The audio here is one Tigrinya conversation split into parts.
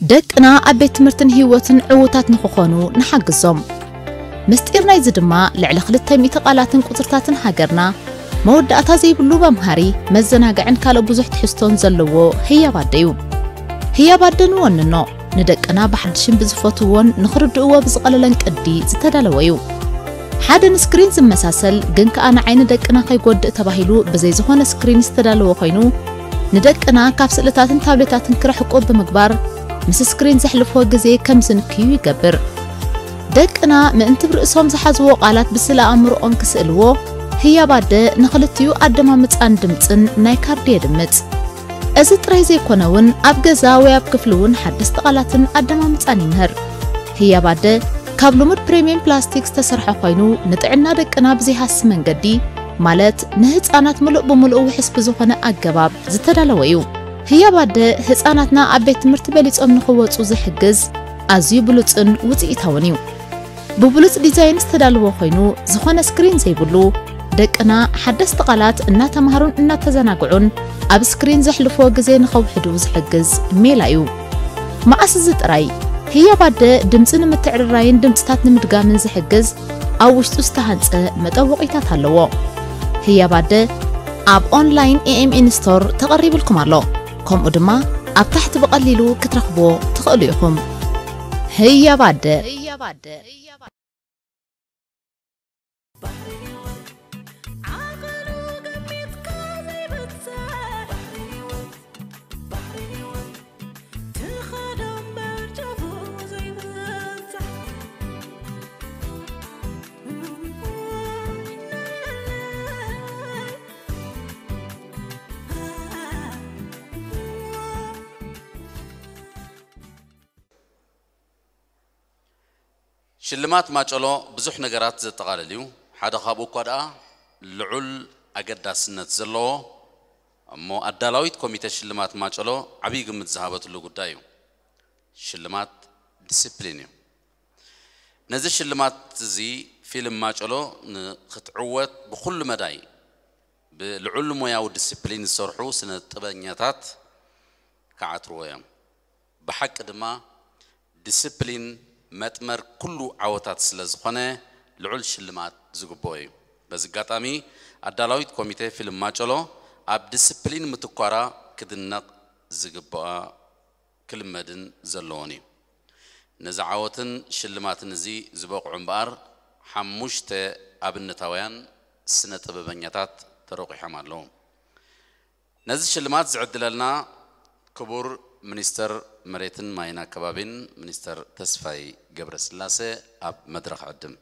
ደቅና ኣብ ቤት ትምህርትን ህይወትን ዕዉታት ንኽኾኑ ንሓግዞም። ምስጢር ናይዚ ድማ ልዕሊ ክልተ ሚእቲ ቃላትን ቁጽርታትን ሃገርና መወዳእታ ዘይብሉ መምሃሪ፣ መዘናግዕን ካልእ ብዙሕ ትሕዝቶን ዘለዎ ህያብ ኣደ እዩ። ህያብ ኣደ ንወንኖ፣ ንደቅና ብሓድሽን ብዝፈትውዎን ንኽርድእዎ ብዝቐለለን ቅዲ ዝተዳለወ እዩ። ሓደ ንስክሪን ዝመሳሰል ግን ከኣ ንዓይኒ ደቅና ከይጎድእ ተባሂሉ ብዘይ ዝኾነ ስክሪን ዝተዳለወ ኮይኑ፣ ንደቅና ካብ ስእልታትን ታብሌታትን ክርሕቁ ብምግባር ምስ ስክሪን ዘሕልፍዎ ግዜ ከም ዝንክዩ ይገብር። ደቅና ምእንቲ ብርእሶም ዝሓዝዎ ቃላት ብስእለ ኣእምሮኦም ክስእልዎ፣ ህያብ ኣደ ንኽልቲኡ ኣደማምጻን ድምጽን ናይ ካርዲ የድምጽ። እዚ ጥራይ ዘይኮነ እውን ኣብ ገዛ ወይ ኣብ ክፍሊ እውን ሓደስቲ ቃላትን ኣደማምጻን ይምህር። ህያብ ኣደ ካብ ልሙድ ፕሪምየም ፕላስቲክ ዝተሰርሐ ኮይኑ ንጥዕና ደቅና ብዘይሃሲ መንገዲ ማለት ንህፃናት ምሉእ ብምሉእ ውሕስ ብዝኾነ ኣገባብ ዝተዳለወ እዩ። ህያብ ኣደ ህፃናትና ኣብ ቤት ትምህርቲ በሊፆም ንኽወፁ ዝሕግዝ ኣዝዩ ብሉፅን ውፅኢታውን እዩ። ብብሉጽ ዲዛይን ዝተዳለወ ኮይኑ ዝኾነ ስክሪን ዘይብሉ፣ ደቅና ሓደስቲ ቃላት እናተማሃሩን እናተዘናግዑን ኣብ ስክሪን ዘሕልፍዎ ግዜ ንኸውሕዱ ዝሕግዝ ሜላ እዩ። መኣስ እዚ ጥራይ፣ ህያብ ኣደ ድምጺ ንምትዕርራይን ድምጽታት ንምድጋምን ዝሕግዝ ኣብ ውሽጡ ዝተሃንጸ መጠወቒታት ኣለዎ። ህያብ ኣደ ኣብ ኦንላይን ኤኤምኤን ስቶር ተቐሪብልኩም ኣሎ። ከምኡ ድማ ኣብ ታሕቲ ብቐሊሉ ክትረኽብዎ ትኽእሉ ኢኹም። ህያብ ኣደ። ሽልማት ማጨሎ ብዙሕ ነገራት ዘጠቓልል እዩ። ሓደ ካብኡ እኳ ደኣ ልዑል ኣገዳስነት ዘለዎ እሞ ኣዳላዊት ኮሚተ ሽልማት ማጨሎ ዓብዪ ግምት ዝሃበትሉ ጉዳይ እዩ። ሽልማት ዲስፕሊን እዩ። ነዚ ሽልማት እዚ ፊልም ማጨሎ ንክትዕወት ብኹሉ መዳይ ብልዑል ሞያዊ ዲስፕሊን ዝሰርሑ ስነ ጥበኛታት ክዓትርዎ እዮም። ብሓቂ ድማ ዲስፕሊን መጥመር ኩሉ ዓወታት ስለ ዝኾነ ልዑል ሽልማት ዝግብኦ እዩ። በዚ ኣጋጣሚ ኣዳላዊት ኮሚቴ ፊልም ማጨሎ ኣብ ዲስፕሊን ምትኳራ ክድነቕ ዝግብኣ ክልመድን ዘለዎን እዩ። ነዚ ዓወትን ሽልማትን እዚ ዝበቕዑ እምበኣር ሓሙሽተ ኣብነታውያን ስነ ጥበበኛታት ተረቑሖም ኣለዉ። ነዚ ሽልማት ዝዕድለልና ክቡር ሚኒስተር መሬትን ማይን ኣከባቢን ሚኒስተር ተስፋይ ገብረስላሴ ኣብ መድረኽ ዕድም።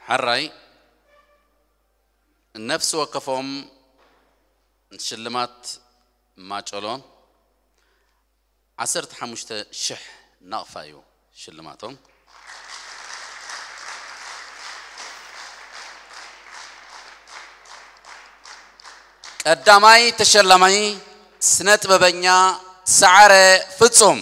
ሕራይ ነፍሲ ወከፎም ሽልማት ማጨሎ ዓሰርተ ሓሙሽተ ሽሕ ናቕፋ እዩ ሽልማቶም። ቀዳማይ ተሸላማይ ስነ ጥበበኛ ሰዓረ ፍጹም።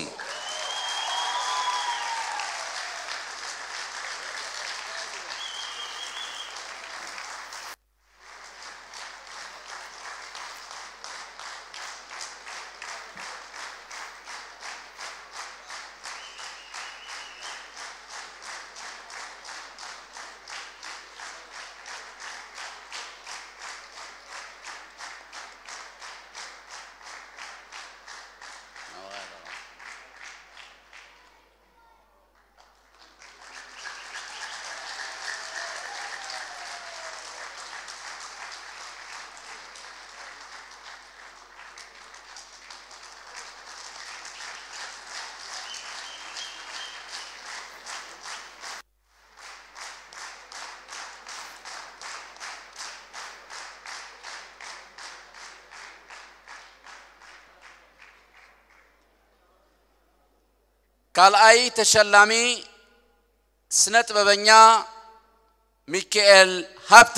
ካልኣይ ተሸላሚ ስነ ጥበበኛ ሚካኤል ሃብተ።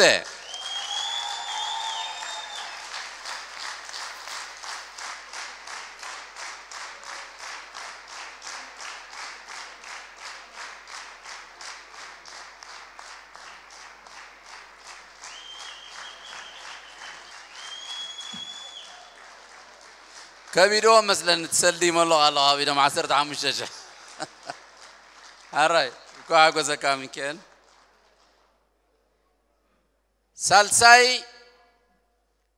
ከቢድዎ መስለኒ ትሰልዲ መሎ ኣሎ ከቢዶም ዓሰርተ ሓሙሽተ ሽሕ። ኣራይ እኳ ሓጎሰካ ሚካኤል። ሳልሳይ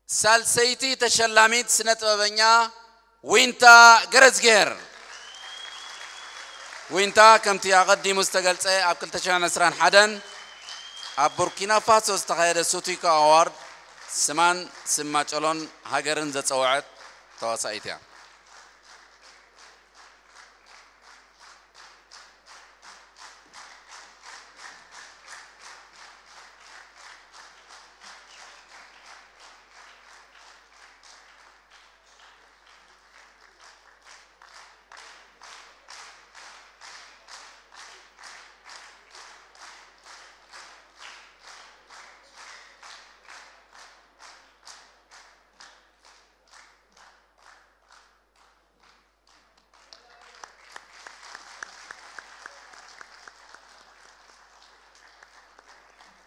ሳልሰይቲ ተሸላሚት ስነ ጥበበኛ ዊንታ ገረዝጌር። ዊንታ ከምቲ ኣቐዲሙ ዝተገልጸ ኣብ ክልተ ሽሕን ዕስራን ሓደን ኣብ ቡርኪና ፋሶ ዝተኻየደ ሱቲኮ ኣዋርድ ስማን ስም ማጨሎን ሃገርን ዘጸውዐት ተዋሳኢት እያ።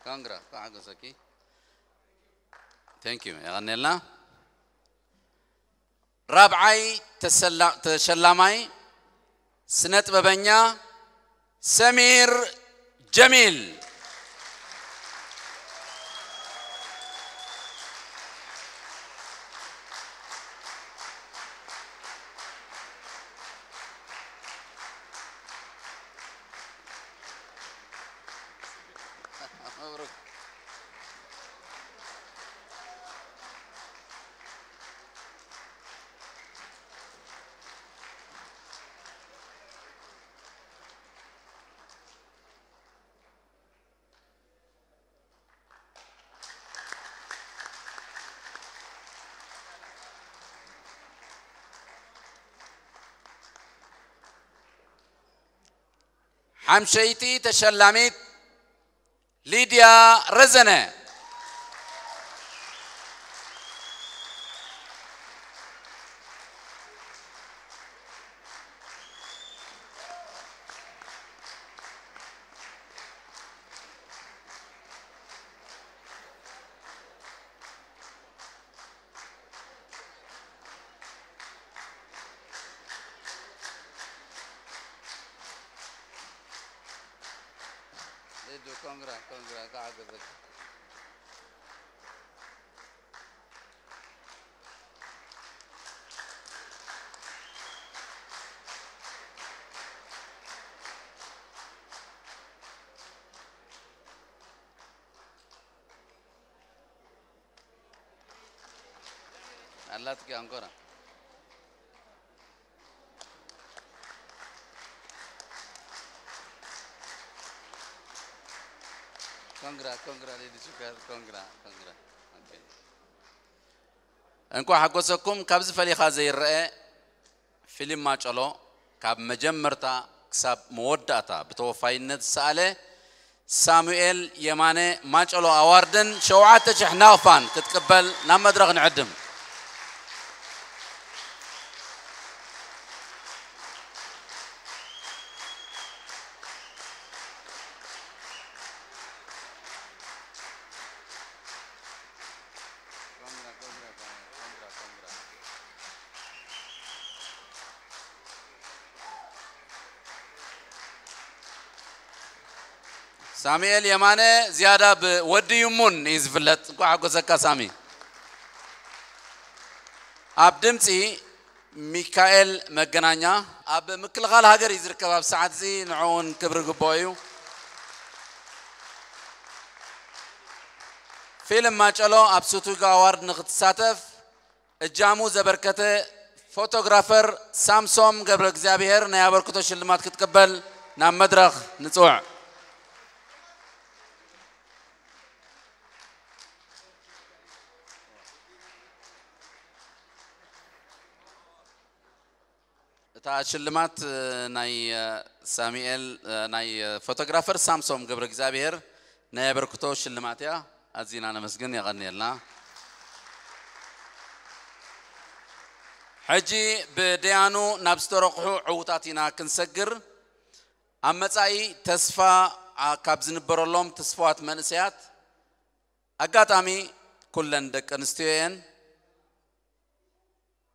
ኮንግራ፣ እንኳዕ ሓጎሰኪ። Thank you። የቐኔልና። ራብዓይ ተሰላ-፣ ተሸላማይ ስነ ጥበበኛ ሰሚር ጀሚል። መብሩክ። ሓምሸይቲ ተሸላሚት ሊድያ ረዘነ። ሊዱ፣ ኮንግራ፣ ኮንግራ፣ እንኳዕ ሓጎሰኪ። ኣላትኪ ኣንኮራ። ኮንግራ፣ ኮንግራ፣ ሌዲ ሹጋር፣ ኮንግራ፣ ኮንግራ። ኦኬ። እንኳዕ ሓጎሰኩም። ካብዚ ፈሊኻ ዘይረአ ፊልም ማጨሎ ካብ መጀመርታ ክሳብ መወዳእታ ብተወፋይነት ዝሰኣለ ሳሙኤል የማነ ማጨሎ ኣዋርድን ሸውዓተ ሽሕ ናቕፋን ክትቅበል ናብ መድረኽ ንዕድም። ሳሙኤል የማነ ዝያዳ ብወዲ ይሙን እዩ ዝፍለጥ። እንኳዕ ሓጎሰካ ሳሚ። ኣብ ድምፂ ሚካኤል መገናኛ ኣብ ምክልኻል ሃገር እዩ ዝርከብ። ኣብ ሰዓት እዚ ንዕኡ እውን ክብሪ ግብኦ እዩ። ፊልም ማጨሎ ኣብ ሱቱጋ ኣዋርድ ንክትሳተፍ እጃሙ ዘበርከተ ፎቶግራፈር ሳምሶም ገብረ እግዚኣብሔር ናይ ኣበርክቶ ሽልማት ክትቅበል ናብ መድረኽ ንጽውዕ። እቲ እታ ሽልማት፣ እ፣ ናይ፣ እ፣ ሳሙኤል፣ እ፣ ናይ፣ እ፣ ፎቶግራፈር ሳምሶም ገብረ እግዚኣብሔር ናይ ኣበርክቶ ሽልማት እያ። ኣዚና ነመስግን፣ የቐንየልና። ሕጂ ብደያኑ ናብ ዝተረቑሑ ዕዉታት ኢና ክንሰግር። ኣብ መጻኢ ተስፋ፣ ኣ፣ ካብ ዝንበረሎም ትስፉዋት መንእሰያት፣ ኣጋጣሚ ኩለን ደቂ ኣንስትዮ እየን።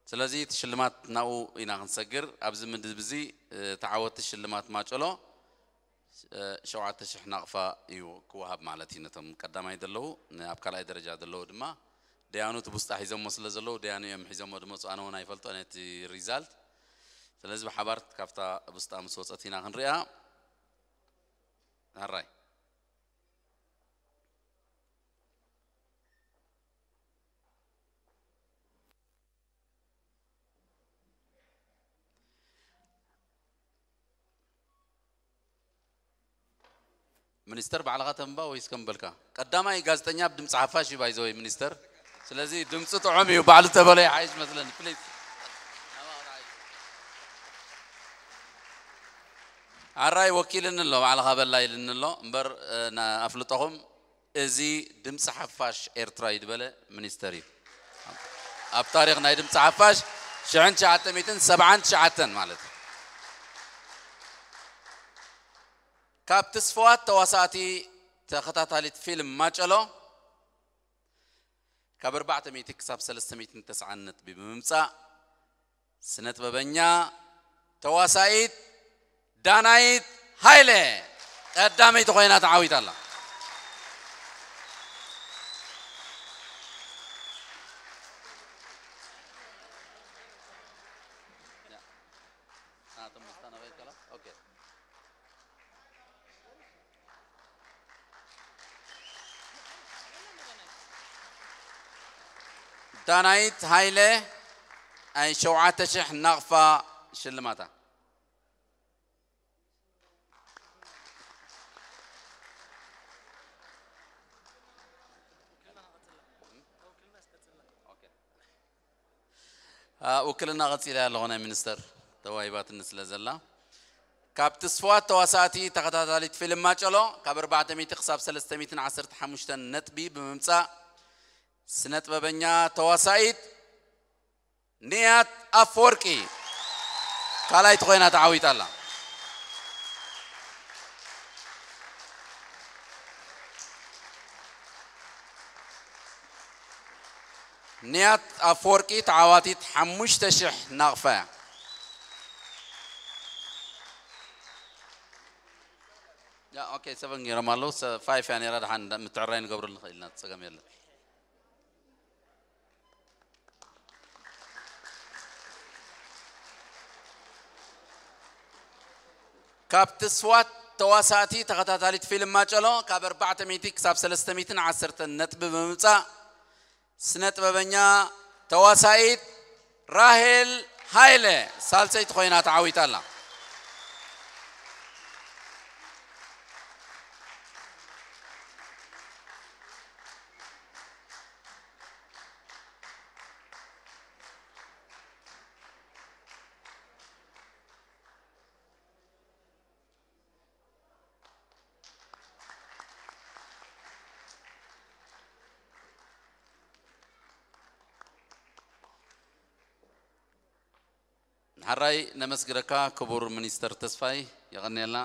ስለዚ እቲ ሽልማት ናብኡ ኢና ክንሰግር። ኣብዚ ምድብ እዚ፣ እ፣ ተዓወቲ ሽልማት ማጨሎ፣ እ፣ ሸውዓተ ሽሕ ናቕፋ እዩ ክወሃብ ማለት እዩ። ነቶም ቀዳማይ ዘለዉ፣ ን-፣ ኣብ ካልኣይ ደረጃ ዘለዉ ድማ ደያኑ እቲ ቡስጣ ሒዞሞ ስለ ዘለዉ፣ ደያኑ እዮም ሒዞሞ ዝመጹ። ኣነ እውን ኣይፈልጦ ነቲ ሪዛልት። ስለዚ ብሓባር ካብታ ቡስጣ ምስ ወጸት ኢና ክንሪኣ። ሃራይ። ሚኒስተር፣ ባዕልኻ ተንባ ወይስ ከም በልካ? ቀዳማይ ጋዜጠኛ ኣብ ድምፂ ሓፋሽ እዩ፣ ባይዘወይ፣ ሚኒስተር። ስለዚ ድምፂ ጥዑም እዩ፣ ባዕሉ ተበሎ ይሓይሽ መስለኒ። ፕሊዝ። ኣራይ ወኪልኒ ኣሎ፣ ባዕልኻ በላ ኢልኒ ኣሎ እምበር፣ እ፣ ና-፣ ኣፍልጦኹም፣ እዚ ድምፂ ሓፋሽ ኤርትራ እዩ ዝበለ ሚኒስተር እዩ። ኣብ ታሪኽ ናይ ድምፂ ሓፋሽ ሽሕን ትሽዓተ ሚእትን ሰብዓን ትሽዓተን ማለት እዩ። ካብ ትስፍዋት ተዋሳእቲ ተኸታታሊት ፊልም ማጨሎ ካብ ኣርባዕተ ሚእቲ ክሳብ ሰለስተ ሚእትን ተስዓን ነጥቢ ብምምጻእ፣ ስነ ጥበበኛ ተዋሳኢት ዳናይት ሃይለ ቀዳመይቲ ኮይና ተዓዊታ ኣላ። ዳናይት ሃይለ ናይ ሸውዓተ ሽሕ ናቕፋ ሽልማታ። አ፣ ውክልና ቀጺለ ኣለኹ፣ ናይ ሚኒስተር ተዋሂባትኒ ስለ ዘላ። ካብ ትስፍዋት ተዋሳእቲ ተኸታታሊት ፊልም ማጨሎ ካብ ኣርባዕተ ሚእቲ ክሳብ ሰለስተ ሚእትን ዓሰርተ ሓሙሽተን ነጥቢ ብምምጻእ፣ ስነ ጥበበኛ ተዋሳኢት ንያት ኣፈወርቂ ካልኣይቲ ኮይና ተዓዊታ ኣላ። ንያት ኣፈወርቂ ተዓዋቲት ሓሙሽተ ሽሕ ናቕፋ እያ። ያ፣ ኦኬ፣ ሰቨን ገይሮም ኣለዉ። ሰ-፣ ፋይፍ እያ ነይራ፣ ደሓን እንዳ-፣ ምትዕራይ ንገብረሉ ንኽእል ኢና፣ ጸገም የለን። ካብ ትስፍዋት ተዋሳእቲ ተኸታታሊት ፊልም ማጨሎ ካብ ኣርባዕተ ሚእቲ ክሳብ ሰለስተ ሚእትን ዓሰርተን ነጥቢ ብምምጻእ፣ ስነ ጥበበኛ ተዋሳኢት ራሄል ሃይለ ሳልሰይቲ ኮይና ተዓዊታ ኣላ። ንሓራይ ነመስግነካ ክቡር ሚኒስተር ተስፋይ፣ የቐንየልና።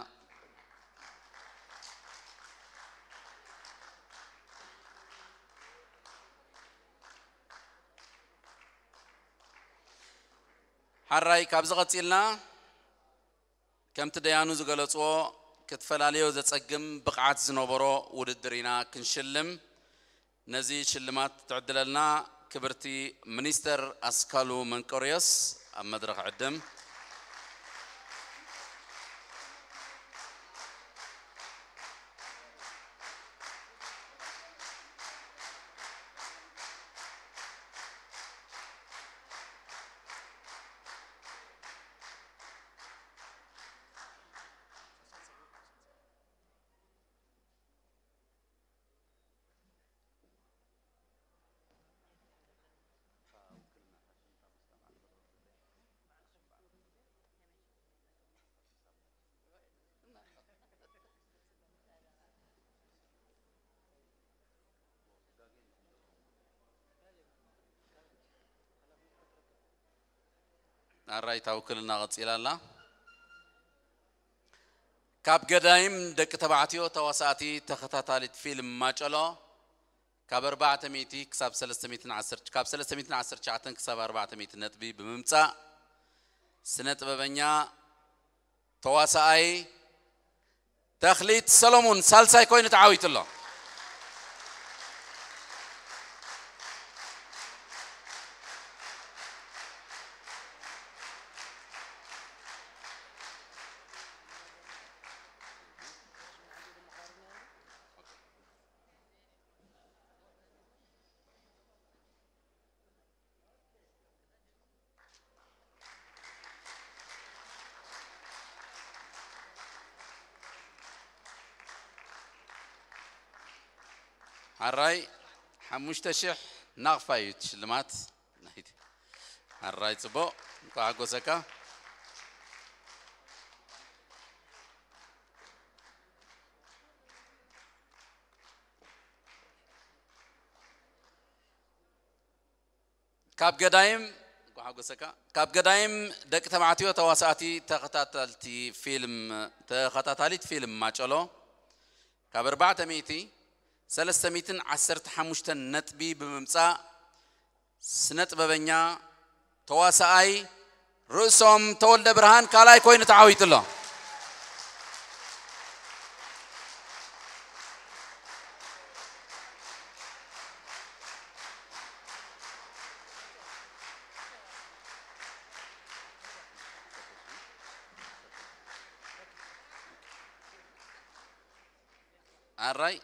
ሓራይ ካብዚ ቀጺልና ከምቲ ደያኑ ዝገለጽዎ፣ ክትፈላለዮ ዘጸግም ብቕዓት ዝነበሮ ውድድር ኢና ክንሽልም። ነዚ ሽልማት ትዕድለልና ክብርቲ ሚኒስተር ኣስካሉ መንቀርዮስ ኣብ መድረኽ ዕድም። ኣራይ፣ እታ ውክልና ቀጺላ ኣላ። ካብ ገዳይም ደቂ ተባዕትዮ ተዋሳእቲ ተኸታታሊት ፊልም ማጨሎ ካብ ኣርባዕተ ሚእቲ ክሳብ ሰለስተ ሚእትን ዓሰርተ፣ ካብ ሰለስተ ሚእትን ዓሰርተ ትሽዓተን ክሳብ ኣርባዕተ ሚእቲ ነጥቢ ብምምጻእ፣ ስነ ጥበበኛ ተዋሳኣይ ተኽሊት ሰሎሙን ሳልሳይ ኮይኑ ተዓዊቱ ኣሎ። ሓራይ ሓሙሽተ ሽሕ ናቕፋ እዩ እቲ ሽልማት ናይቲ። ሓራይ ጽቡቕ፣ እንኳዕ ሓጎሰካ። ካብ ገዳይም፣ እንኳዕ ሓጎሰካ። ካብ ገዳይም ደቂ ተባዕትዮ ተዋሳእቲ ተኸታተልቲ ፊልም፣ ተኸታታሊት ፊልም ማጨሎ ካብ ኣርባዕተ ሚእቲ ሰለስተ ሚእትን ዓሰርተ ሓሙሽተን ነጥቢ ብምምጻእ፣ ስነ ጥበበኛ ተዋሳኣይ ርእሶም ተወልደ ብርሃን ካልኣይ ኮይኑ ተዓዊቱ ኣሎ። ኣራይ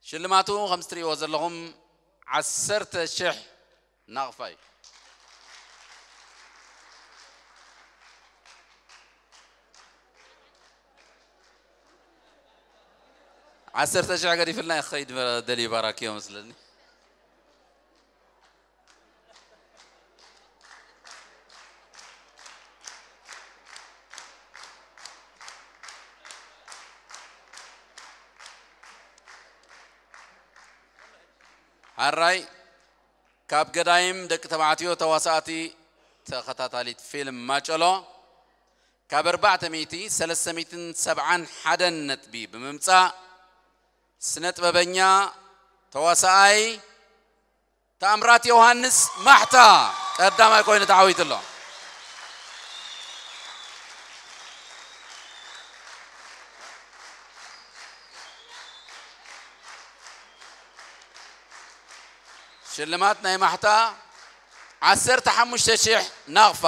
ሽልማቱ ከም እትሪእዎ ዘለኹም ዓሰርተ ሽሕ ናቕፋ እዩ። ዓሰርተ ሽሕ ገዲፍልና ይኸይድ ደልዩ ባራኪዮ መስለኒ። ሓራይ ካብ ገዳይም ደቂ ተባዕትዮ ተዋሳእቲ ተኸታታሊት ፊልም ማጨሎ ካብ ኣርባዕተ ሚእቲ ሰለስተ ሚእትን ሰብዓን ሓደን ነጥቢ ብምምጻእ፣ ስነ ጥበበኛ ተዋሳኣይ ተኣምራት ዮሃንስ ማሕታ ቀዳማይ ኮይኑ ተዓዊቱ ኣሎ። ሽልማት ናይ ማሕታ ዓሰርተ ሓሙሽተ ሽሕ ናቕፋ።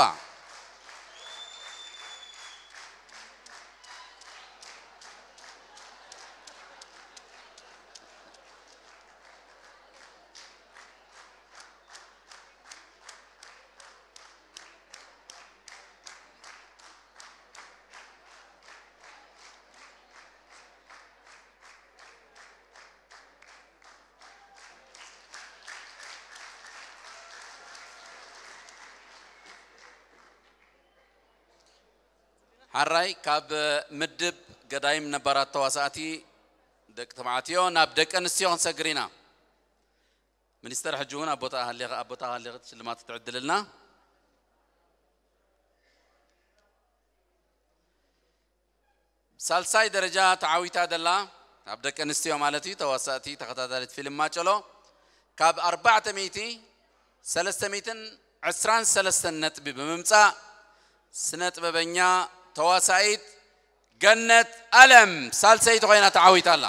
ሓራይ ካብ ምድብ ገዳይም ነባራት ተዋሳእቲ ደቂ ተባዕትዮ ናብ ደቂ ኣንስትዮ ክንሰግር ኢና። ሚኒስተር፣ ሕጂ እውን ኣብ ቦታ ሃሊኻ፣ ኣብ ቦታ ሃሊኻ ሽልማት ክትዕድልና። ሳልሳይ ደረጃ ተዓዊታ ዘላ፣ ኣብ ደቂ ኣንስትዮ ማለት እዩ፣ ተዋሳእቲ ተኸታታሊት ፊልም ማጨሎ ካብ ኣርባዕተ ሚእቲ ሰለስተ ሚእትን ዕስራን ሰለስተን ነጥቢ ብምምጻእ፣ ስነ ጥበበኛ ተዋሳኢት ገነት ኣለም ሳልሰይቲ ኮይና ተዓዊታ ኣላ።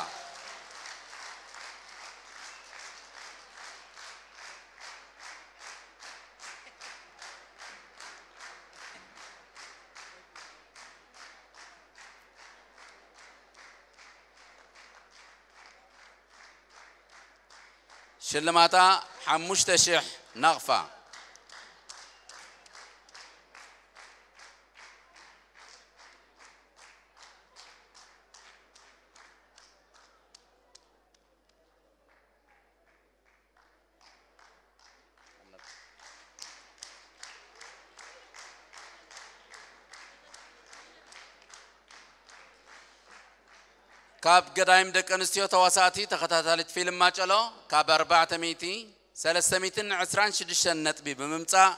ሽልማታ ሓሙሽተ ሽሕ ናቕፋ። ካብ ገዳይም ደቂ ኣንስትዮ ተዋሳእቲ ተኸታታሊት ፊልም ማጨሎ ካብ ኣርባዕተ ሚእቲ ሰለስተ ሚእትን ዕስራን ሽዱሽተን ነጥቢ ብምምጻእ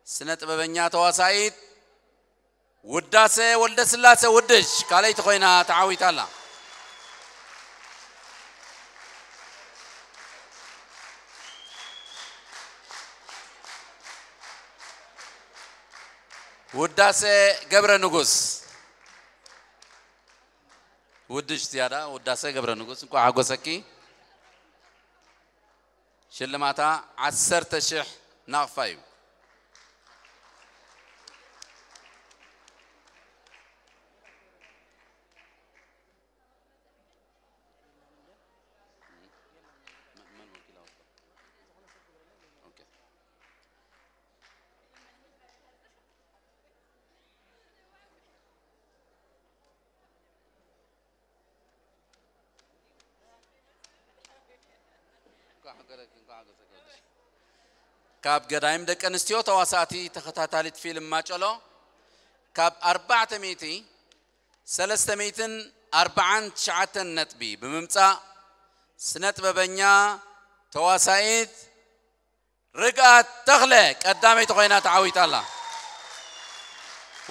ስነ ጥበበኛ ተዋሳኢት ውዳሰ ወልደስላሰ ውድሽ ካልኣይቲ ኮይና ተዓዊታ ኣላ። ውዳሰ ገብረ ንጉስ ውድሽ ዝያዳ ውዳሰ ገብረ ንጉስ እንኳዕ ሓጎሰኪ። ሽልማታ ዓሰርተ ሽሕ ናቕፋ እዩ። ካብ ገዳይም ደቂ ኣንስትዮ ተዋሳእቲ ተኸታታሊት ፊልም ማጨሎ ካብ ኣርባዕተ ሚእቲ ሰለስተ ሚእትን ኣርባዓን ትሽዓተን ነጥቢ ብምምጻእ ስነ ጥበበኛ ተዋሳኢት ርግኣት ተኽለ ቀዳመይቲ ኮይና ተዓዊታ ኣላ።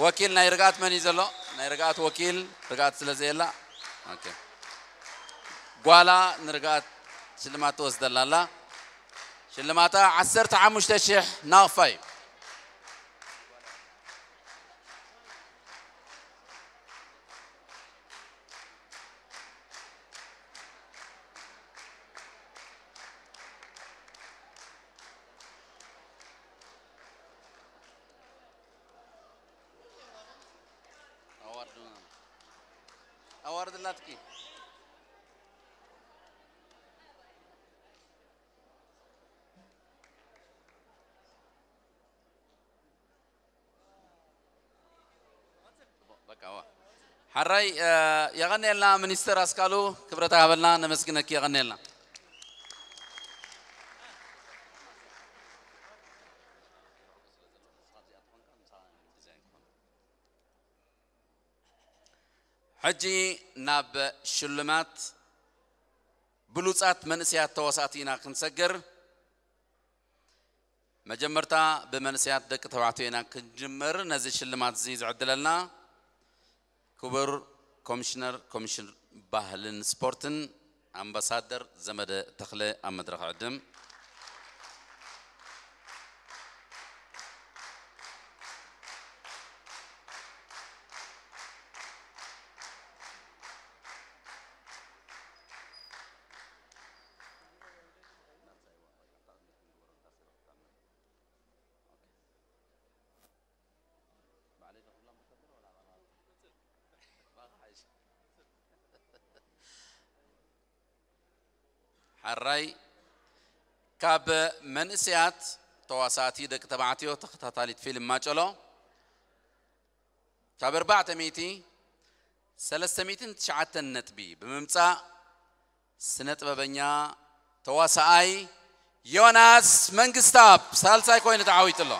ወኪል ናይ ርግኣት መን እዩ ዘሎ? ናይ ርግኣት ወኪል ርግኣት ስለ ዘየላ፣ ኦኬ። ጓላ ንርግኣት ሽልማት ትወስደላ ኣላ። ሽልማታ ዓሰርተ ሓሙሽተ ሽሕ ናቕፋ እዩ። ኣዋርድ ኣዋርድ ኣላትኪ። በቃ፣ ዋ። ሓራይ፣ እ፣ የቐንየልና ሚኒስተር ኣስካሉ፣ ክብረት ሃበልና፣ ነመስግነኪ፣ የቐንየልና። ሕጂ ናብ ሽልማት ብሉጻት መንእሰያት ተዋሳእቲ ኢና ክንሰግር። መጀመርታ ብመንእሰያት ደቂ ተባዕትዮ ኢና ክንጅምር። ነዚ ሽልማት እዚ ዝዕድለልና ክቡር ኮሚሽነር ኮሚሽን ባህልን ስፖርትን ኣምባሳደር ዘመደ ተኽለ ኣብ መድረኽ ዕድም። ሓራይ ካብ መንእሰያት ተዋሳእቲ ደቂ ተባዕትዮ ተኸታታሊት ፊልም ማጨሎ ካብ ኣርባዕተ ሚእቲ ሰለስተ ሚእትን ትሽዓተን ነጥቢ ብምምጻእ ስነ ጥበበኛ ተዋሳኣይ ዮናስ መንግስታብ ሳልሳይ ኮይኑ ተዓዊቱ ኣሎ።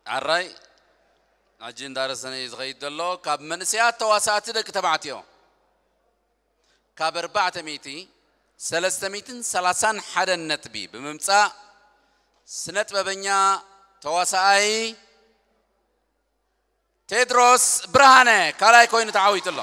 ኣራይ፣ ሕጂ እንዳረሰነ እዩ ዝኸይድ ዘሎ። ካብ መንእሰያት ተዋሳእቲ ደቂ ተባዕትዮ ካብ ኣርባዕተ ሚእቲ ሰለስተ ሚእትን ሰላሳን ሓደን ነጥቢ ብምምጻእ ስነ ጥበበኛ ተዋሳኣይ ቴድሮስ ብርሃነ ካልኣይ ኮይኑ ተዓዊቱ ኣሎ።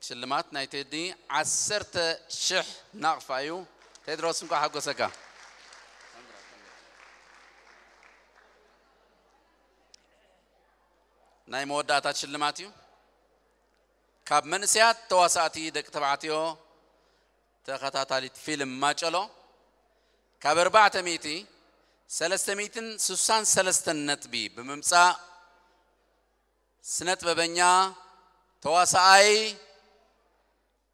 ሽልማት ናይ ቴዲ ዓሰርተ ሽሕ ናቕፋ እዩ። ቴድሮስ፣ እንኳዕ ሓጎሰካ። ናይ መወዳእታ ሽልማት እዩ። ካብ መንእሰያት ተዋሳእቲ ደቂ ተባዕትዮ ተኸታታሊት ፊልም ማጨሎ ካብ ኣርባዕተ ሚእቲ ሰለስተ ሚእትን ስሳን ሰለስተን ነጥቢ ብምምጻእ ስነጥበበኛ ተዋሳኣይ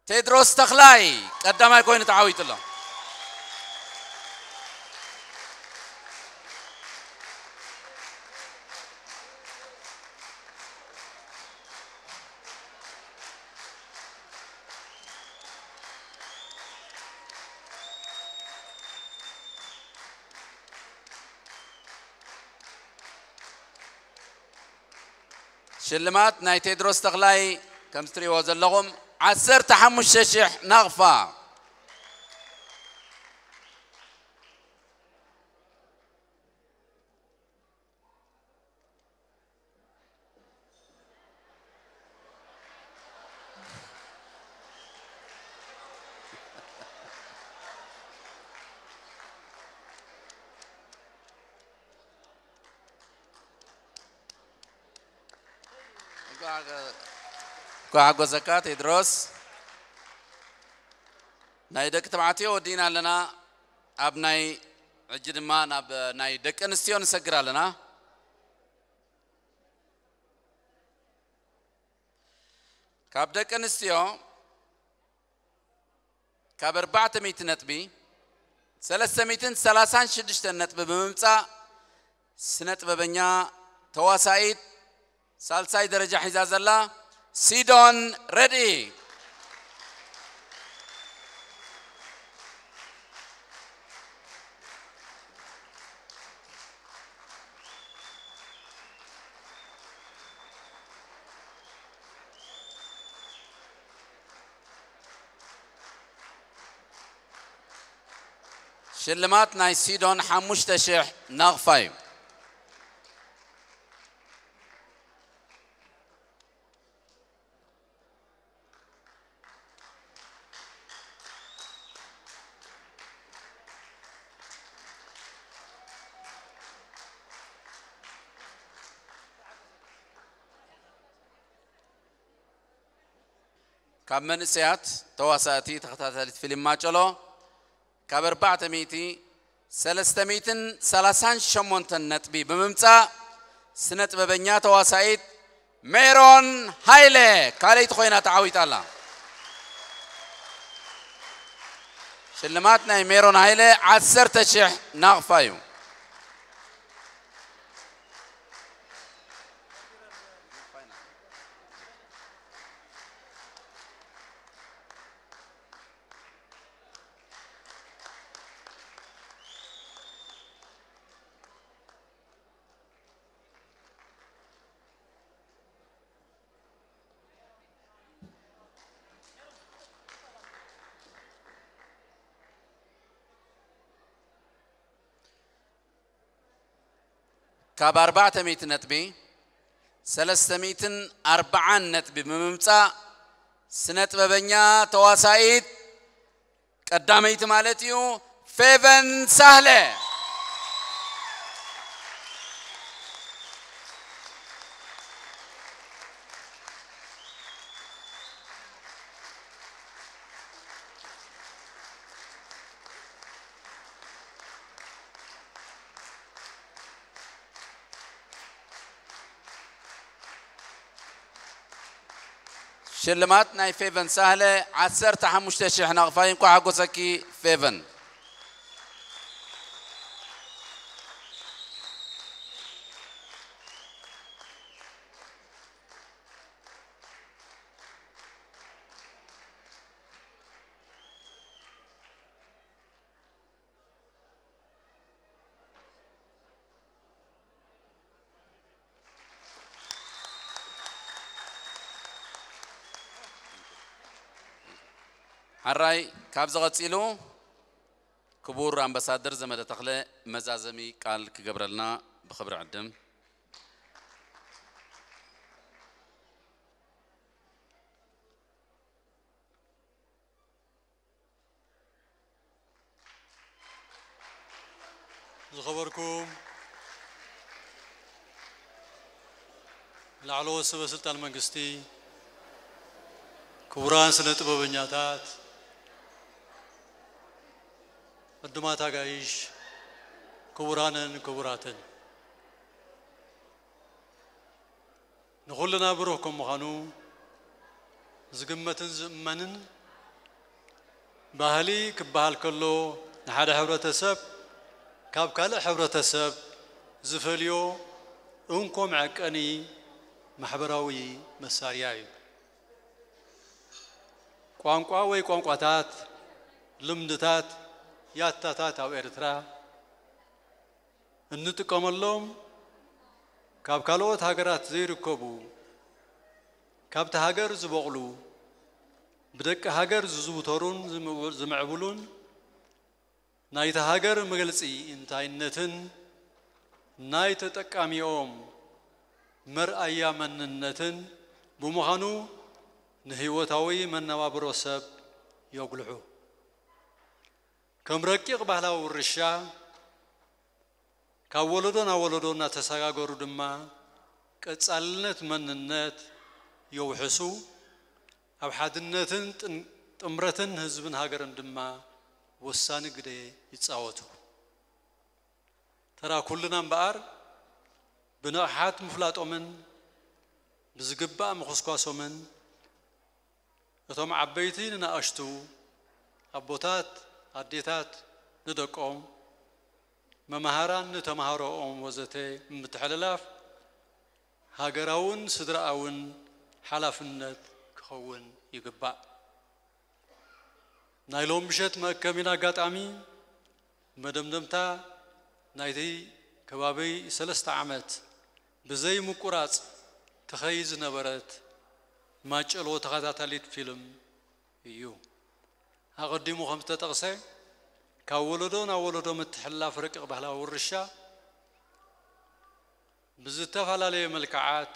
ቴድሮስ ተኽላይ ቀዳማይ ኮይኑ ተዓዊቱ ኣሎ። ሽልማት ናይ ቴድሮስ ተኽላይ ከም እትሪእዎ ዘለኹም ዓሰርተ ሓሙሽተ ሽሕ ናቕፋ። እንኳዕ ሓጎሰካ ቴድሮስ። ናይ ደቂ ተባዕትዮ ወዲእና ኣለና። ኣብ ናይ ሕጂ ድማ ናብ ናይ ደቂ ኣንስትዮ ንሰግር ኣለና። ካብ ደቂ ኣንስትዮ ካብ ኣርባዕተ ሚእቲ ነጥቢ ሰለስተ ሚእትን ሰላሳን ሽዱሽተን ነጥቢ ብምምጻእ ስነ ጥበበኛ ተዋሳኢት ሳልሳይ ደረጃ ሒዛ ዘላ ሲዶን ረድኢ። ሽልማት ናይ ሲዶን ሓሙሽተ ሽሕ ናቕፋ እዩ። ካብ መንእሰያት ተዋሳእቲ ተኸታታሊት ፊልም ማጨሎ ካብ ኣርባዕተ ሚእቲ ሰለስተ ሚእትን ሰላሳን ሸሞንተን ነጥቢ ብምምጻእ ስነ ጥበበኛ ተዋሳኢት ሜሮን ሃይለ ካልኣይቲ ኮይና ተዓዊታ ኣላ። ሽልማት ናይ ሜሮን ሃይለ ዓሰርተ ሽሕ ናቕፋ እዩ። ካብ ኣርባዕተ ሚእቲ ነጥቢ ሰለስተ ሚእትን ኣርባዓን ነጥቢ ብምምጻእ ስነ ጥበበኛ ተዋሳኢት ቀዳመይቲ ማለት እዩ ፌቨን ሳህለ። ሽልማት ናይ ፌቨን ሳህለ ዓሰርተ ሓሙሽተ ሽሕ ናቕፋ። እንኳዕ ሓጎሰኪ ፌቨን። ሓራይ ካብዚ ቀጺሉ ክቡር ኣምባሳደር ዘመደ ተኽለ መዛዘሚ ቃል ክገብረልና ብኽብሪ ዕድም። ዝኸበርኩም ላዕለዎት ሰበ ስልጣን መንግስቲ፣ ክቡራን ስነ ጥበበኛታት፣ ዕዱማት ኣጋይሽ፣ ክቡራንን ክቡራትን፣ ንኹልና ብሩህ ከም ምዃኑ ዝግመትን ዝእመንን፣ ባህሊ ክበሃል ከሎ ንሓደ ሕብረተሰብ ካብ ካልእ ሕብረተሰብ ዝፈልዮ እንኮ መዐቀኒ ማሕበራዊ መሳርያ እዩ። ቋንቋ ወይ ቋንቋታት፣ ልምድታት፣ ያታታት ኣብ ኤርትራ እንጥቀመሎም ካብ ካልኦት ሃገራት ዘይርከቡ፣ ካብቲ ሃገር ዝበቑሉ፣ ብደቂ ሃገር ዝዝውተሩን ዝምዕቡ-፣ ዝምዕብሉን፣ ናይቲ ሃገር መግለጺ እንታይነትን ናይ ተጠቃሚኦም መርኣያ መንነትን ብምዃኑ ንህይወታዊ መነባብሮ ሰብ የጉልሑ። ከም ረቂቕ ባህላዊ ውርሻ ካብ ወለዶ ናብ ወለዶ እናተሰጋገሩ ድማ ቀጻልነት መንነት የውሕሱ፣ ኣብ ሓድነትን ጥን-፣ ጥምረትን ህዝብን ሃገርን ድማ ወሳኒ ግደ ይጻወቱ። ተራ ኩልና እምበኣር ብንቕሓት ምፍላጦምን ብዝግባእ ምኹስኳሶምን እቶም ዓበይቲ ንናእሽቱ፣ ኣቦታት ኣዴታት ንደቆም፣ መማህራን ንተማሃሮኦም ወዘተ ምምትሕልላፍ ሃገራውን ስድራኣውን ሓላፍነት ክኸውን ይግባእ። ናይ ሎም ምሸት መእከቢን ኣጋጣሚ መደምደምታ ናይቲ ከባቢ ሰለስተ ዓመት ብዘይ ምቁራጽ ትኸይድ ዝነበረት ማጨሎ ተኸታታሊት ፊልም እዩ። ኣቐዲሙ ከም ዝተጠቕሰ፣ ካብ ወለዶ ናብ ወለዶ ምትሕልላፍ ረቂቕ ባህላዊ ውርሻ ብዝተፈላለየ መልክዓት፣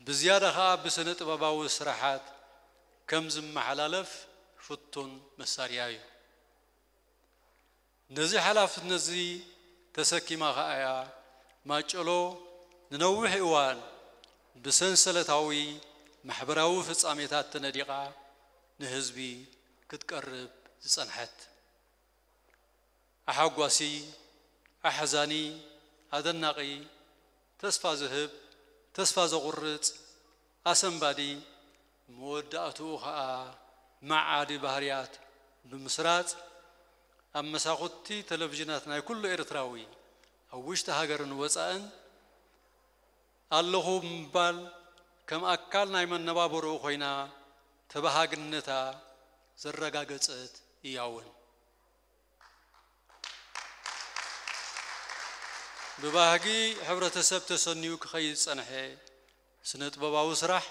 ብዝያዳ ኸኣ ብስነ ጥበባዊ ስራሓት ከም ዝመሓላለፍ ፍቱን መሳርያ እዩ። ነዚ ሓላፍነት እዚ ተሰኪማ ኸኣ እያ ማጨሎ ንነዊሕ እዋን ብሰንሰለታዊ ማሕበራዊ ፍጻሜታት ተነዲቓ ንህዝቢ ክትቀርብ ዝጸንሐት። ኣሓጓሲ፣ ኣሕዛኒ፣ ኣደናቒ፣ ተስፋ ዝህብ፣ ተስፋ ዘቑርጽ፣ ኣሰንባዲ፣ መወዳእትኡ ኸኣ መዓዲ ባህርያት ብምስራጽ፣ ኣብ መሳኹቲ ቴሌቪዥናት ናይ ኩሉ ኤርትራዊ፣ ኣብ ውሽጢ ሃገርን ወጻእን፣ ኣለኹ ብምባል ከም ኣካል ናይ መነባብሮኡ ኮይና ተበሃግነታ ዘረጋገጸት እያ እውን። ብባህጊ ሕብረተሰብ ተሰንዩ ክኸይድ ዝጸንሐ ስነ ጥበባዊ ስራሕ፣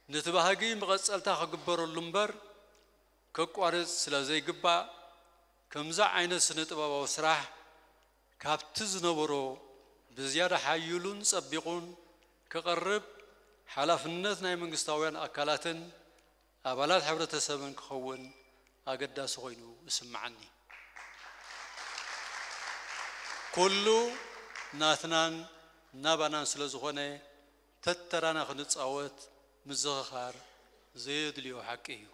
ነቲ ባህጊ መቐጸልታ ክግበረሉ እምበር ከቋርጽ ስለ ዘይግባእ፣ ከምዚ ዓይነት ስነ ጥበባዊ ስራሕ ካብቲ ዝነበሮ ብዝያዳ ሓይሉን ጸቢቑን ክቐርብ ሓላፍነት ናይ መንግስታውያን ኣካላትን ኣባላት ሕብረተሰብን ክኸውን ኣገዳሲ ኮይኑ ይስምዓኒ። ኩሉ ናትናን ናባናን ስለ ዝኾነ፣ ተተራና ክንጻወት ምዝኽኻር ዘየድልዮ ሓቂ እዩ።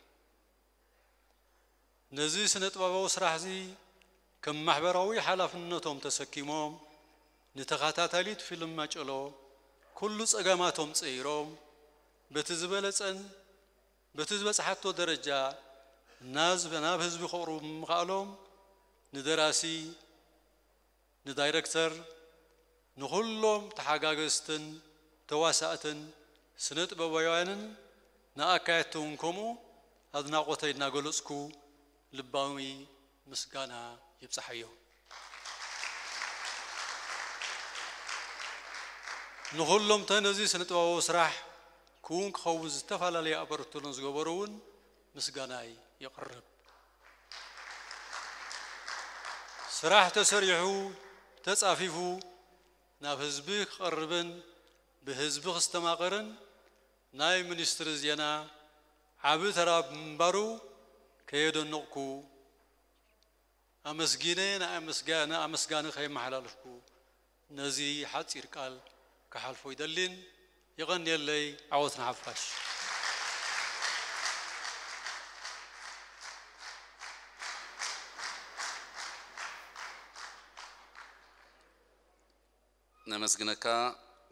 ነዚ ስነ ጥበባዊ ስራሕ እዚ ከም ማሕበራዊ ሓላፍነቶም ተሰኪሞም፣ ንተኸታታሊት ፊልም ማጨሎ ኩሉ ጸገማቶም ጸይሮም፣ በቲ ዝበለጸን በቲ ዝበጽሓቶ ደረጃ ናዝ-፣ ናብ ህዝቢ ከቕርቡ ብምኽኣሎም፣ ንደራሲ፣ ንዳይረክተር፣ ንኹሎም ተሓጋገዝትን ተዋሳእትን ስነ ጥበባውያንን ንኣካየድቲ እውን ከምኡ ኣድናቖተይ እናገለጽኩ ልባዊ ምስጋና ይብጽሓዮም። ንኹሎም ነዚ ስነ ጥበባዊ ስራሕ ክውን ክኸውን ዝተፈላለየ ኣበርክቶን ዝገበሩ እውን ምስጋናይ የቕርብ። ስራሕ ተሰሪሑ ተጻፊፉ ናብ ህዝቢ ክቐርብን ብህዝቢ ክስተማቐርን ናይ ሚኒስትሪ ዜና ዓቢ ተራ ብምንባሩ ከየደነቕኩ ኣመስጊነ ንኣመስጋ- ንኣመስጋኒ ከይመሓላለፍኩ ነዚ ሓፂር ቃል ክሓልፎ ይደልን። የቐንየለይ። ዓወት ንሓፋሽ። ነመስግነካ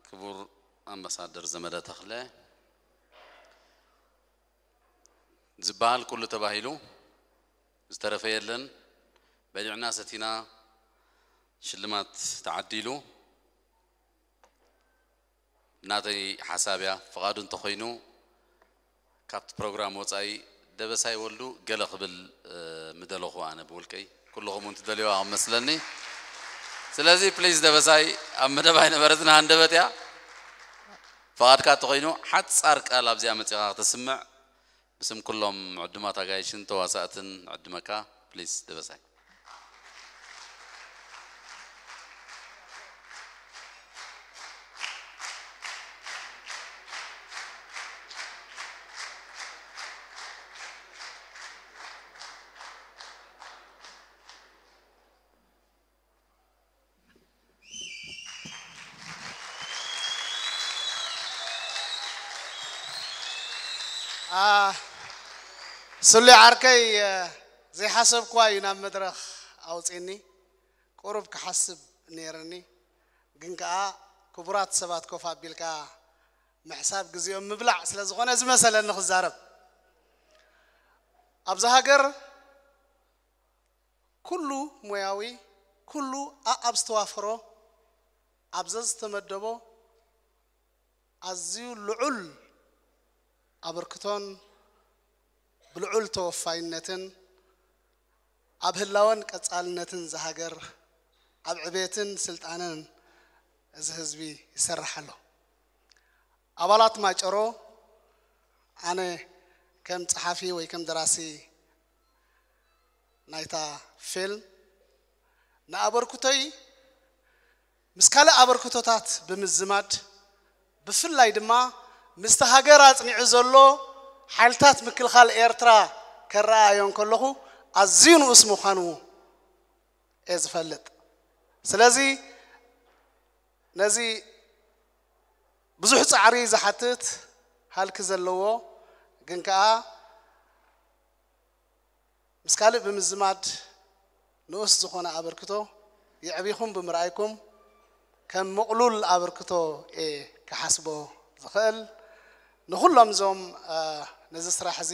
ክቡር ኣምባሳደር ዘመደ ተኽለ። ዝበሃል ኩሉ ተባሂሉ ዝተረፈ የለን። በሊዕና ሰቲና ሽልማት ተዓዲሉ። ናተይ ሓሳብ እያ። ፍቓዱ እንተኾይኑ ካብቲ ፕሮግራም ወፃኢ ደበሳይ ወልዱ ገለ ክብል ምደለኹ ኣነ ብውልቀይ። ኩልኹም እውን ትደልይዋ ከም መስለኒ። ስለዚ ፕሊዝ ደበሳይ ኣብ መደብ ኣይነበረትን ሃንደበት እያ። ፍቓድካ እንተኾይኑ ሓፃር ቃል ኣብዚኣ መፂኻ ከተስምዕ ብስም ኩሎም ዕዱማት ኣጋይሽን ተዋሳእትን ዕድመካ ፕሊዝ ደበሳይ። ስሉይ ዓርከይ፣ ዘይሓሰብኩዋ እዩ ናብ መድረኽ ኣውፅእኒ። ቁሩብ ክሓስብ ነይርኒ፣ ግን ከኣ ክቡራት ሰባት ኮፍ ኣቢልካ ምሕሳብ ግዜኦም ምብላዕ ስለ ዝኾነ ዝመሰለኒ ክዛረብ። ኣብዚ ሃገር ኩሉ ሞያዊ፣ ኩሉ ኣኣብ ዝተዋፈሮ፣ ኣብ ዘዝተመደቦ ኣዝዩ ልዑል ኣበርክቶን ብልዑል ተወፋይነትን ኣብ ህላወን ቀጻልነትን እዛ ሃገር፣ ኣብ ዕቤትን ስልጣነን እዚ ህዝቢ ይሰርሕ ኣሎ። ኣባላት ማጨሮ፣ ኣነ ከም ጸሓፊ ወይ ከም ደራሲ ናይታ ፊልም ንኣበርክቶይ ምስ ካልእ ኣበርክቶታት ብምዝማድ፣ ብፍላይ ድማ ምስቲ ሃገር ኣጽኒዑ ዘሎ ሓይልታት ምክልኻል ኤርትራ ከረኣዮ እንከለኹ ኣዝዩ ንኡስ ምዃኑ እየ ዝፈልጥ። ስለዚ ነዚ ብዙሕ ጻዕሪ ዝሓትት፣ ሃልኪ ዘለዎ፣ ግን ከኣ ምስ ካልእ ብምዝማድ ንኡስ ዝኾነ ኣበርክቶ የዕቢኹም ብምርኣይኩም ከም ምቕሉል ኣበርክቶ እየ ክሓስቦ ዝኽእል። ንኹሎም እዞም ነዚ ስራሕ እዚ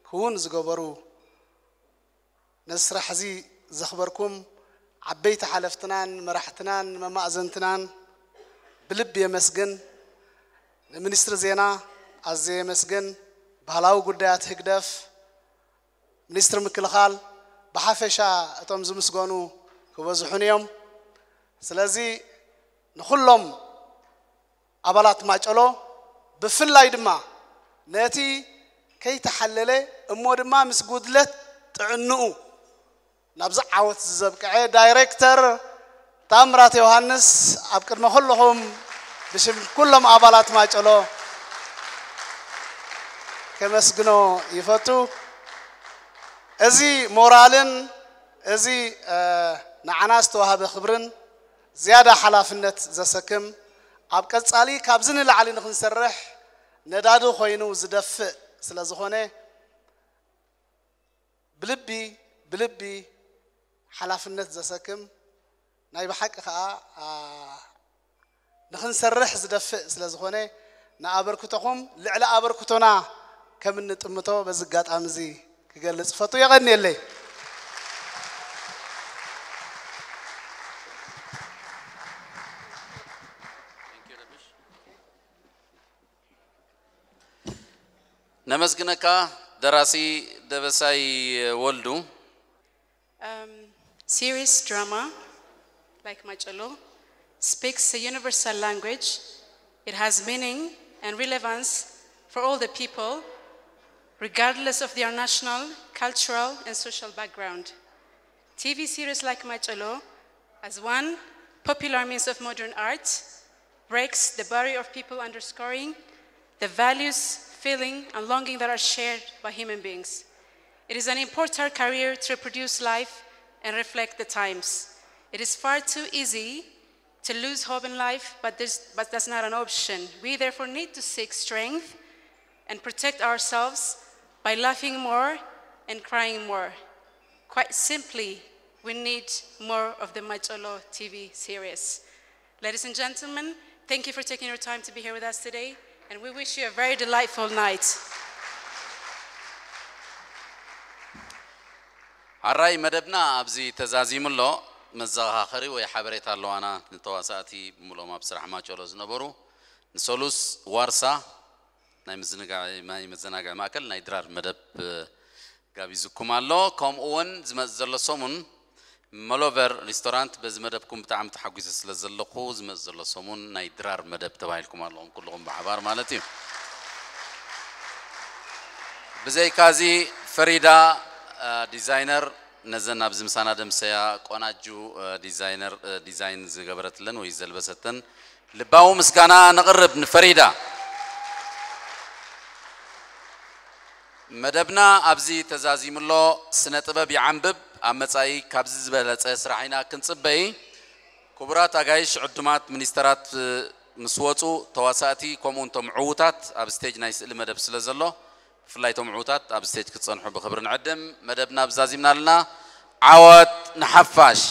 ክውን ዝገበሩ፣ ነዚ ስራሕ እዚ ዘኽበርኩም ዓበይቲ ሓለፍትናን መራሕትናን መማእዘንትናን ብልቢ የመስግን። ንሚኒስትሪ ዜና ኣዝየ የመስግን። ባህላዊ ጉዳያት ህግደፍ፣ ሚኒስትሪ ምክልኻል፣ ብሓፈሻ እቶም ዝምስገኑ ክበዝሑን እዮም። ስለዚ ንኹሎም ኣባላት ማጨሎ ብፍላይ ድማ ነቲ ከይተሓለለ እሞ ድማ ምስ ጉድለት ጥዕንኡ ናብዚ ዓወት ዘብቅዐ ዳይሬክተር ታምራት ዮሃንስ ኣብ ቅድሚ ኩልኹም ብሽም ኩሎም ኣባላት ማጨሎ ከመስግኖ ይፈቱ። እዚ ሞራልን እዚ ንዓና ዝተዋህበ ክብርን ዝያዳ ሓላፍነት ዘሰክም፣ ኣብ ቀጻሊ ካብዚ ንላዕሊ ንኽንሰርሕ ነዳዲ ኮይኑ ዝደፍእ ስለ ዝኾነ ብልቢ ብልቢ ሓላፍነት ዘሰክም ናይ ብሓቂ ከኣ ንኽንሰርሕ ዝደፍእ ስለ ዝኾነ ንኣበርክቶኹም ልዕሊ ኣበርክቶና ከም እንጥምቶ በዚ ኣጋጣሚ እዚ ክገልጽ እፈቱ። የቐንየለይ። ነመስግነካ ደራሲ ደበሳይ ወልዱ። Um, serious drama, like Macalo, speaks a universal language. It has meaning and relevance for all the people, regardless of their national, cultural, and social background. T V series like Macalo, as one popular means of modern art, breaks the barrier of people underscoring the values, feeling, and longing that are shared by human beings. It is an important career to reproduce life and reflect the times. It is far too easy to lose hope in life, but, there's, but that's not an option. We therefore need to seek strength and protect ourselves by laughing more and crying more. Quite simply, we need more of the Macholo T V series. Ladies and gentlemen, thank you for taking your time to be here with us today, and we wish you a very delightful night. ኣራይ መደብና ኣብዚ ተዛዚሙ ኣሎ። መዘኻኸሪ ወይ ሓበሬታ ኣለዋና። ንተዋሳእቲ ብምልኦም ኣብ ስራሕ ማጨሎ ዝነበሩ ንሰሉስ ዋርሳ ናይ ምዝንጋዕ ናይ መዘናግዒ ማእከል ናይ ድራር መደብ ጋቢዝኩም ኣሎ። ከምኡ እውን ዝመጽእ ዘሎ ሰሙን መሎቨር ሪስቶራንት በዚ መደብኩም ብጣዕሚ ተሓጒሰ ስለ ዘለኹ ዝመጽእ ዘሎ ሰሙን ናይ ድራር መደብ ተባሂልኩም ኣለኹም ኩልኹም ብሓባር ማለት እዩ። ብዘይካዚ ፈሪዳ ዲዛይነር ነዘን ኣብዚ ምሳና ደምሰያ ቆናጁ ዲዛይነር ዲዛይን ዝገበረትለን ወይ ዘልበሰተን ልባዊ ምስጋና ነቕርብ ንፈሪዳ። መደብና ኣብዚ ተዛዚሙ ኣሎ። ስነ ጥበብ ይዓንብብ። ኣብ መጻኢ ካብዚ ዝበለጸ ስራሕ ኢና ክንጽበይ። ክቡራት ኣጋይሽ ዕዱማት ሚኒስተራት ምስ ወጹ ተዋሳእቲ ከምኡ እውን እቶም ዕዉታት ኣብ ስቴጅ ናይ ስእሊ መደብ ስለ ዘሎ ብፍላይ እቶም ዕዉታት ኣብ ስቴጅ ክትጸንሑ ብኽብሪ ንዕድም። መደብና ብዛዚምና ኣለና። ዓወት ንሓፋሽ።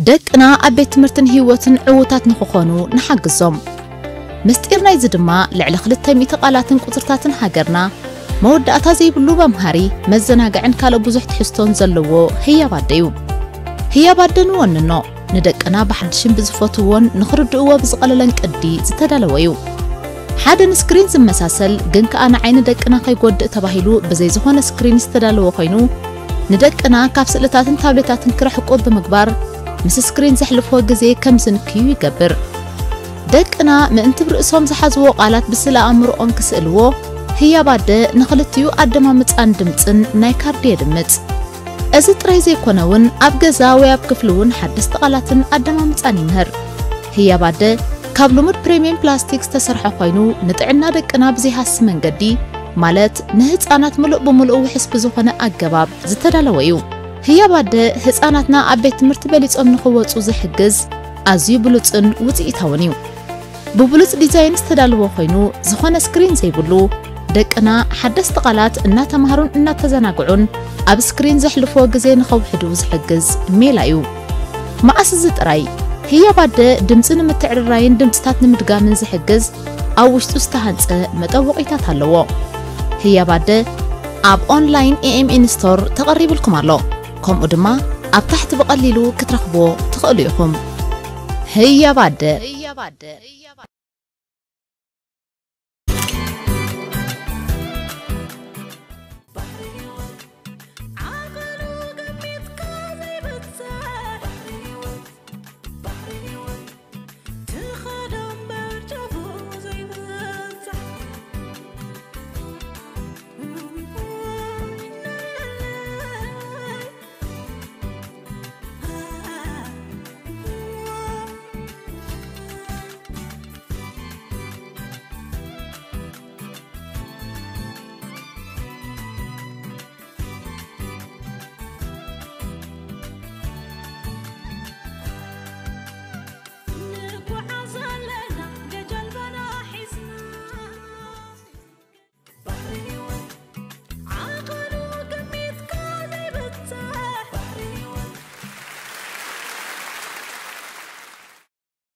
ደቅና ኣብ ቤት ትምህርትን ህይወትን ዕዉታት ንኽኾኑ ንሓግዞም። ምስጢር ናይዚ ድማ ልዕሊ ክልተ ሚእቲ ቃላትን ቁጽርታትን ሃገርና መወዳእታ ዘይብሉ መምሃሪ፣ መዘናግዕን ካልእ ብዙሕ ትሕዝቶን ዘለዎ ህያብ ኣደ እዩ። ህያብ ኣደ ንወንኖ፣ ንደቅና ብሓድሽን ብዝፈትውዎን ንኽርድእዎ ብዝቐለለን ቅዲ ዝተዳለወ እዩ። ሓደ ንስክሪን ዝመሳሰል ግን ከኣ ንዓይኒ ደቅና ከይጎድእ ተባሂሉ ብዘይ ዝኾነ ስክሪን ዝተዳለወ ኮይኑ፣ ንደቅና ካብ ስእልታትን ታብሌታትን ክርሕቁ ብምግባር ምስ ስክሪን ዘሕልፍዎ ግዜ ከም ዝንክዩ ይገብር። ደቅና ምእንቲ ብርእሶም ዝሓዝዎ ቃላት ብስእለ ኣእምሮኦም ክስእልዎ ህያብ ኣደ ንኽልቲኡ ኣደማምጻን ድምጽን ናይ ካርዲ የድምጽ። እዚ ጥራይ ዘይኮነ እውን ኣብ ገዛ ወይ ኣብ ክፍሊ እውን ሓደስቲ ቃላትን ኣደማምጻን ይምህር። ህያብ ኣደ ካብ ልሙድ ፕሪምየም ፕላስቲክ ዝተሰርሐ ኮይኑ ንጥዕና ደቅና ብዘይሃሲ መንገዲ ማለት ንህጻናት ምሉእ ብምሉእ ውሕስ ብዝኾነ ኣገባብ ዝተዳለወ እዩ። ህያብ ኣደ ህፃናትና ኣብ ቤት ትምህርቲ በሊፆም ንኽወፁ ዝሕግዝ ኣዝዩ ብሉፅን ውፅኢታውን እዩ። ብብሉፅ ዲዛይን ዝተዳለወ ኮይኑ ዝኾነ ስክሪን ዘይብሉ፣ ደቅና ሓደስቲ ቃላት እናተማሃሩን እናተዘናግዑን ኣብ ስክሪን ዘሕልፍዎ ግዜ ንኸውሕዱ ዝሕግዝ ሜላ እዩ። መዓስ እዚ ጥራይ፣ ህያብ ኣደ ድምፂ ንምትዕርራይን ድምፅታት ንምድጋምን ዝሕግዝ ኣብ ውሽጡ ዝተሃንፀ መጠወቒታት ኣለዎ። ህያብ ኣደ ኣብ ኦንላይን ኤኤምኤን ስቶር ተቐሪብልኩም ኣሎ። ከምኡ ድማ ኣብ ታሕቲ ብቐሊሉ ክትረኽብዎ ትኽእሉ ኢኹም። ህያብ ኣደ።